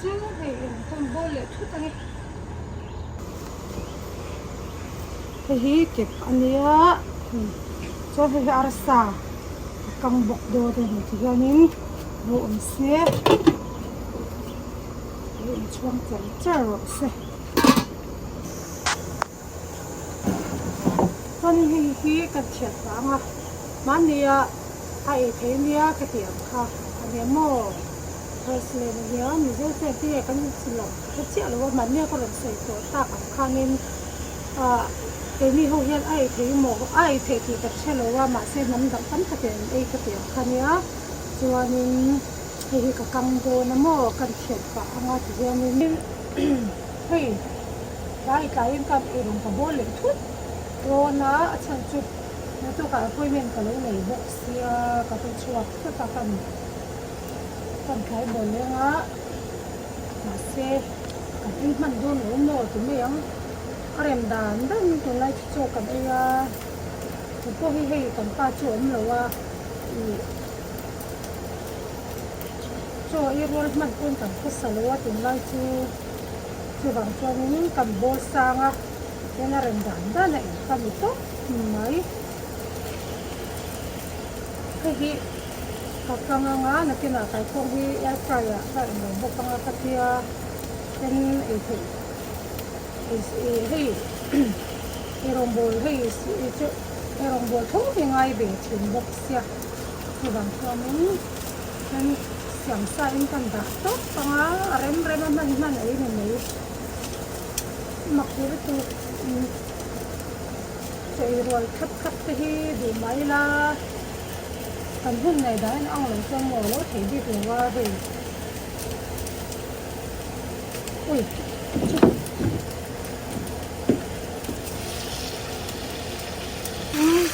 chu hei eng kan bawl leh thut ang e. Hei hi kep a nia chuan hei hi arsa a kang bawk dawn a ni tihianin lo awm se lo inchhuang char char rawh se. Chuanin hei hi kan thiat vang a mahnia a ei thei nia ka tih ang kha a nia maw Roslen a nia Mizo chuan tinge kan inchilh ang ka hre chiah lo a mahnia ka rawn sawi tawh tak ang khanin ah keini ho hian a ei thei maw a ei theih tih ka hre lo a mahse hnam dang tam takin an ei ka tih ang kha nia chuanin hei hi ka kang dawn a maw kan thiat pah anga ti hianin hei. Tlai tlaiin ka eirawng ka bawl leh thut dawn a, a chhan chu naktukah appointment ka lo nei bawk sia ka va chhuak thut a kan kan tlai bawl leng a mahse kan ei hman dawn lo maw ti mai ang a rem dan dan tunlai chu chaw kan ei a chu pawh hi hei kan pa chu a awm lo a ih chaw ei rual hman pawn kan khawsa lo a tunlai chu. Chuvang chuanin kan bawl sang a, chuan a rem dan dan a inka ni tawp mai. Hei hi ka kang anga nakinah kaikhawng hi air fry ah ka englo bawk anga ka tia ten ei theih hei eirawngbawl hei chu eirawngbawl tho hi ngai ve thin bawk sia chuvang chuanin Chuan siam sa in kan dah tawp ang a, a rem rem a hman hman ei ni mai. Mak hi lutuk chei rual khat khat te hi duh mai ila kan hun nei dan in ang lo chuan maw lo thei bik lo a hei. Ui chu. Umm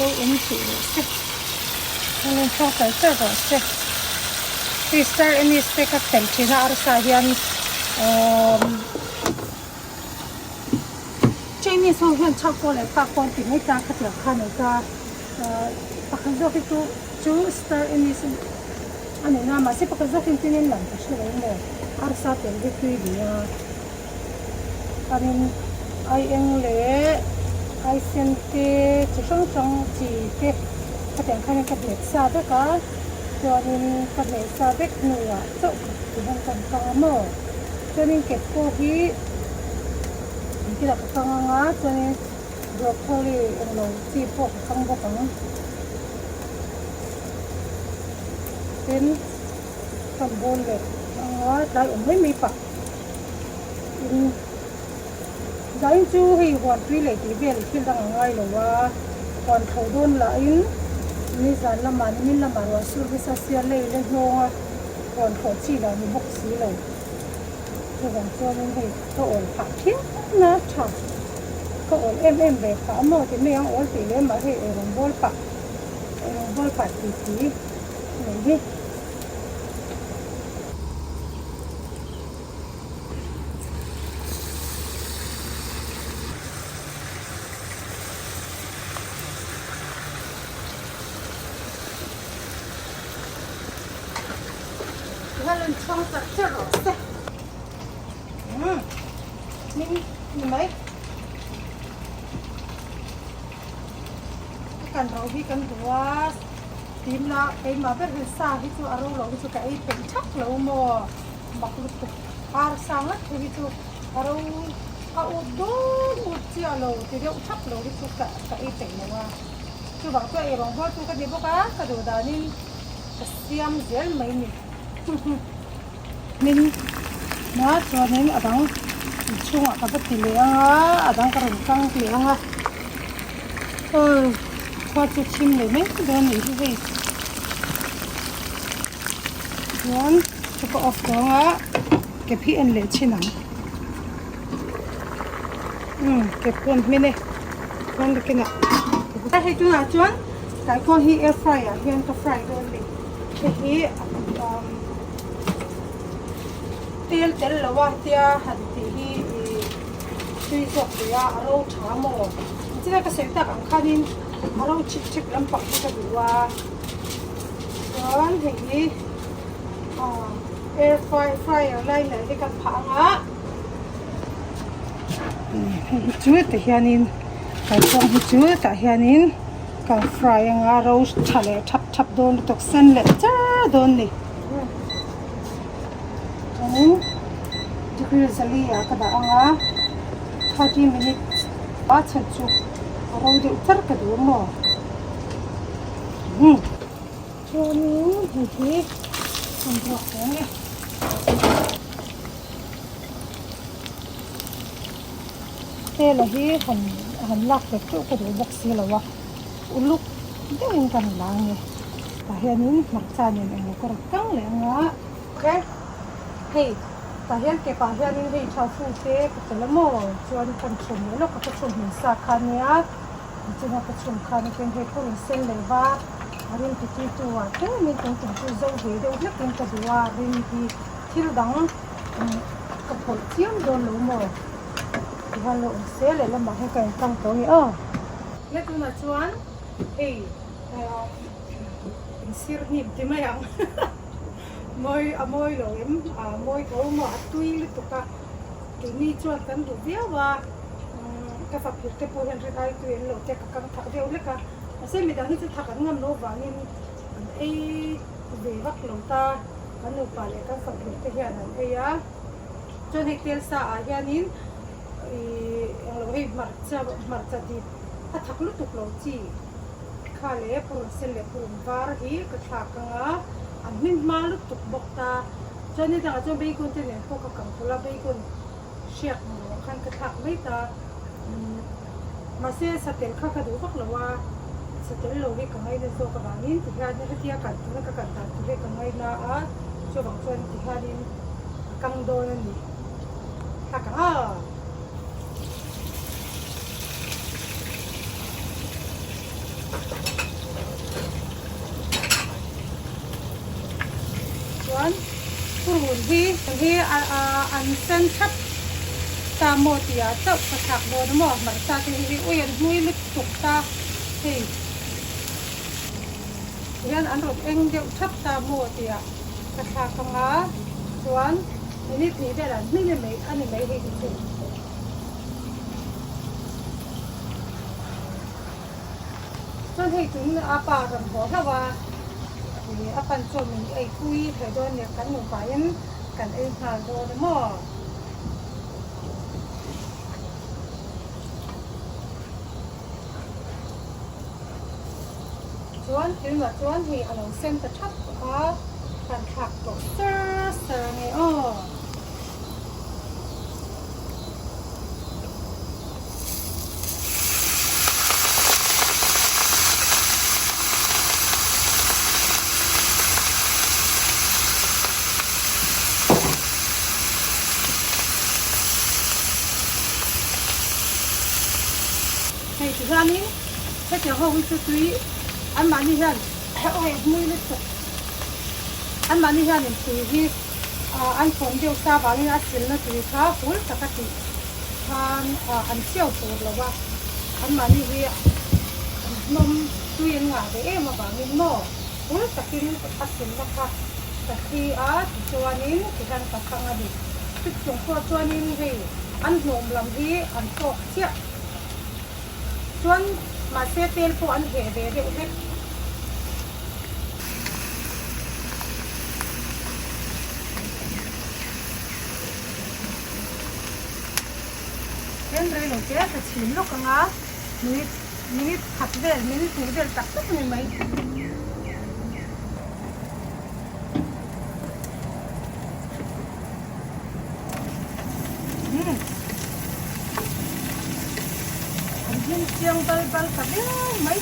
lo awm tih rawh se an rawn chhuak char char rawh se hei star anise te ka khelh thin a arsa hian umm chinese ho hian chhak pawh leh pak pawh an ti mai ta khatiang kha a nei ta ahh pakhat zawk hi chu chu star anise a ni na mahse pakhat zawk hi engtin in lam ka hre lo maw arsa tel hi tui ni a. Chuanin ai eng leh ai sen te chi hrang hrang chi te khatiang khanin ka hmet sa vek a chuanin ka hmeh sa vek hnuah chauh ka ti hian ka kang a maw chuanin kep pawh hi engtin ah ka kang ang a chuanin broccoli englo chi pawh ka kang bawk ang tin ka bawl leh ang a tlai awm mai mai pah. Zain chu hei huan tui leh tih vel thil dang a ngai lo a, huan tho dawn lahin nizan lamah nimin lamah ruah sur nasa sia lei la hnawng a, huan thlawh chi lah ni bawk si lo. Chuvang chuanin hei ka awl phah phian a tha, ka awl em em ve phah a maw ti mai ang awl tih lem ah hei eirawng bawl pah eirawng bawl pah tih tih nei hi. Tihian chhuang char char rawh se umm min ni mai a kan ro hi kan duh a. Tim la keimah ber hian sa hi chu a ro loh hi chu ka ei peih thak lo maw mak lutuk ar sa ngat thu hi chu a ro a ut dawn ut chiah lo ti deuh thak lo hi chu ka ka ei peih lo a chuvang chuan ei rawng bawl tu ka ni bawk a ka duh danin ka siam zel mai ni min na chuanin a dang inchhungah ka va ti leh ang a a dang ka rawn kang leh ang a. Aw khua chu thim leh mai dawn a nih hi hei chuan chu ka off tawng a kep hi en leh chhin ang umm kep pawn hmin e chuan nakinah hei tunah chuan taikawng hi air fry ah hian ka fry dawn a ni hei hi umm tel tel lo a tia han tih hi ih. Tui zawk lui a, a ro tha maw? Engtin a ka sawi tak ang khanin a ro chip chip lampang hi ka duh a, chuan hei hi aaa. Air fryer liner hi kan phah ang a. Hei hi chu ti hianin kalkawng hi chu tah hianin kan fry ang a ro tha leh thap thap dawn lutuk sen leh char dawn ni. Chuanin degree zali ah ka dah ang a 30 minutes a chhan chu a ro deuh char ka duh maw. Chuanin hei hi an ruak tawh ang e. Tela hi han han lak hlek teuh ka duh bawk si lo a, uluk deuhin ka han la ang e. Tah hianin hmarcha nen englo ka rawn kang leh ang a. Ok, hei tah hian ke pah hianin hei tha fu te ka tel a maw chuan kan chhum leh lawk a ka chhum hmin sa kha ania. Nichina ka chhum khan a ken hei pawhin sen leh var a rim ti tui tu ah tlemin tung tum chu zo ve deuh hlekin ka duh a rim hi thil dang ka phawlh chiam dawn lo maw tihian lo awm se lehlamah hian ka inkang tawh a ni aw. He tunah chuan hei in sir hnim ti mai ang mawi a mawi lo em a mawi tho maw a tui lutuk a keini chuan kan duh viau a ka faphir te pawh hian rin ai tui an lo te ka kang thak deuh hlek a mahse midang hi chu thak an ngam loh avangin an ei ve vak lo ta kan nupa leh kan faphir te hian an ei a chuan hei tel sa ah hianin ih englo hei hmarcha hmarcha dip a thak lutuk lo chi. Kha leh purun sen leh purun var hi ka thlak ang a, an hming hma lutuk bawk ta. Chuan ni dangah chuan bacon te nen pawh ka kang pawlh a, bacon hriak hmu lo ang khan ka thlak mai ta. Mahse satel kha ka duh vak lo a, satel lo hi ka ngaina zawk avangin tihian hetia kan tuna ka kan dan tur hi ka ngaina a, chuvang chuan tihianin a kang dawn a ni. Thlak ang a. Chuan purun hi hi an sen thap ta maw tih ah chauh ka thlak dawn a maw hmarcha te hi ui an hmui lutuk ta hei hian an rawn eng deuh thap ta maw tih ah ka thlak ang a chuan minute hnih velah an hming a ni mai hei hi chu. Chuan hei tun a pa rawn haw hlauh a, ih a pan chuan min ei pui thei dawn nia kan nupain kan ei nghal dawn a maw. Chuan tunah chuan hei a lo sen ta thap a, kan thlak tawh sar sar ange aw. Hei ti hianin hetiang ho hi chu tui anmahni hian awi hmui lutuk anmahni hianin tui hi an fawm deuh sa avangin a silna tui kha hul tak a tih khan an chiau tur lo a, anmahni hi an hnawm tui an ngah ve em avangin maw hul takin a silna kha ka thli a tichuanin tihian ka kang a ni. Chutiang pawh chuanin hei an hnawm lam hi an tawk chiah chuan mahse tel pawh an heh ve deuh hlek. Then rei lo te ka chhin lawk ang a, minute minute khat vel minute hnih vel tak tak a ni mai. Umm an hlim chiang bal bal ta viau mai.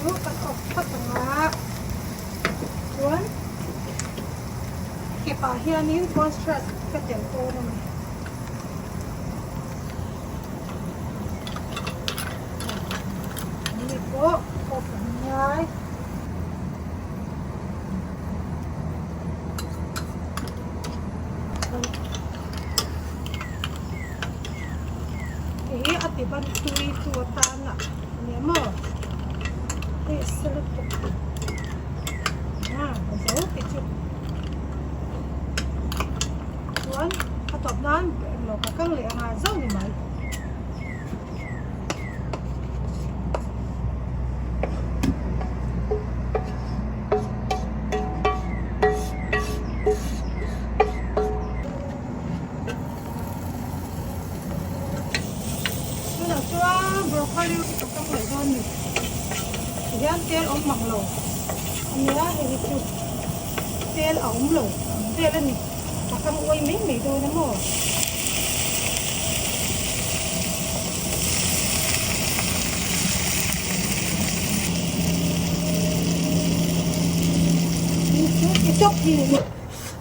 Chu kan awk phawt ang a, chuan kepah hianin cornstarch ka telh dawn a ni. uai tu atana ania maw hei a sa lutuk a a zo tih chu chuan a tawp nan englo ka kang leh anga zo ni mai. Tunah chuan broccoli ka kang leh dawn ni tihian tel awm mang lo ania hei hi chu tel a awm lo ang vel a ni ka kang uai mai mai dawn a maw.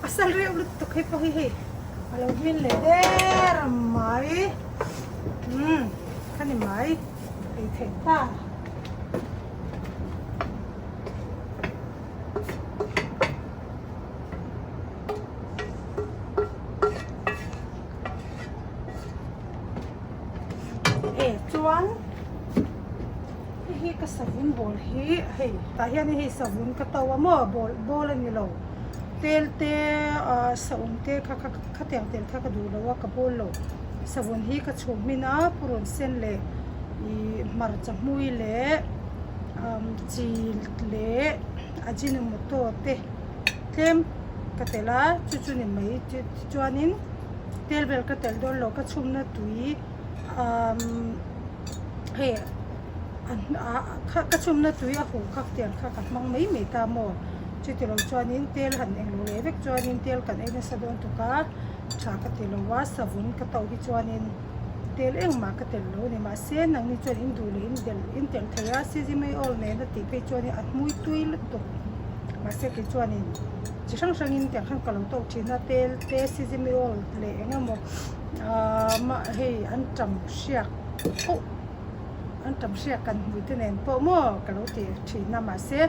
A sal reuh lutuk hei pawh hi hei a lo hmin leh der mai umm kha ni mai ei theih ta. E chuan hei hi ka savun bawl hi hei tah hian hei savun ka to a maw bawl bawl a ni lo tel te ah saum te kha kha khatiang tel kha ka duh lo a ka bawl lo savun hi ka chhum hmin a purun sen leh ih hmarcha hmui leh umm chi leh ajinomoto te tlem ka tel a chu chu ni mai tichuanin tel vel ka telh dawn lo ka chhumna tui umm hei ka chhumna tui a huh kha tiang kha ka hmang mai mai ta maw chutilo chuanin tel han englo leh vek chuanin tel kan ei nasa dawn tuk a tha ka ti lo a savun ka to hi chuanin tel engmah ka telh lo a ni mahse nangni chuan in duh leh in delh in telh thei a sesame oil nena tih phei chuanin a hmui tui lutuk mahse kei chuanin chi hrang hrangin tiang khan ka lo tawk thin a tel te sesame oil leh eng emaw ahh mah hei an tam hriak pawh an tam hriak kan hmui te nen pawh maw ka lo ti thin a mahse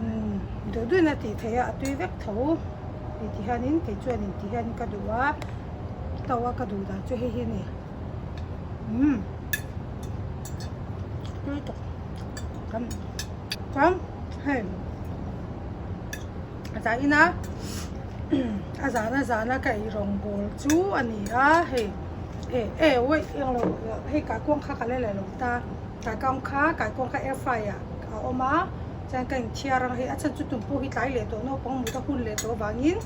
umm duh duhin a tih theih a a tui vek tho tih ti hianin kei chuanin ti hian ka duh a to a ka duh dan chu hei hi a ni umm tui tawk kan chuan hei a zah ina a zana zana ka ei rawngbawl chu a ni a hei e e wait englo hei kaikuang kha ka la leh lo ta kaikuang kha kaikuang kha air fry ah a awm a chuan ka inthiar ang hei a chhan chu tum pawh hi tlai leh tawh naupang mut a hun leh tawh avangin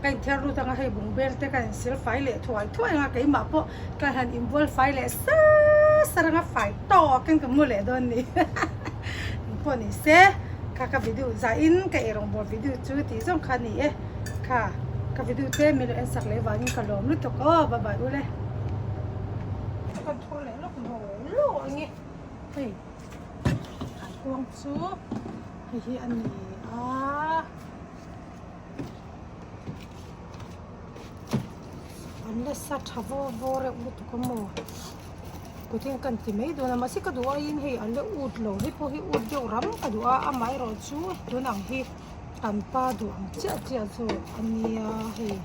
ka inthiar lut anga hei bungbel te ka insil fai leh thuai thuai anga keimah pawh ka han inbual fai leh sar sar anga fai tawkin ka mu leh dawn ni pawh ni se kha ka video zahin ka eirawngbawl video chu tih zawng kha a ni e kha ka video te min lo en sak leh vangin ka lawm lutuk aw bye bye ule kan thur leh lawk lo lo ang e hei kaikuang chu hei hi a ni a. An la sa tha vaw vaw reuh lutuk a maw kut hian kan ti mai dawn a mahse ka duh aiin hei an la ut lo hei pawh hi ut deuh ram ka duh a amaherawh chu tun ang hi kan pa duh ang chiah chiah zawk a nia hei.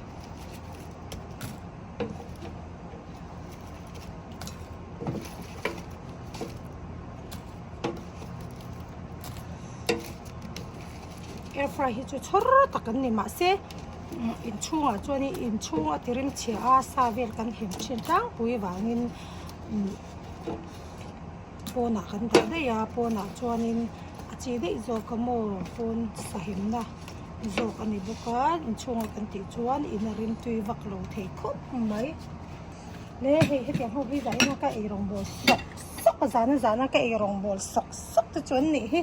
Air fry hi chu chhawr tak an ni mahse inchhungah chuanin inchhung a ti rem chhia a sa vel kan hem thin tlangpui vangin pawnah kan dah daih a pawnah chuanin a chi daih zawk a maw pawn sa hemna zawk a ni bawk a inchhunga kan tih chuan in a rim tui vak lo thei khawp mai le hei hetiang ho hi zah ina ka ei rawngbawl sawk sawk a zana zana ka ei rawngbawl sawk sawk te chu an nih hi.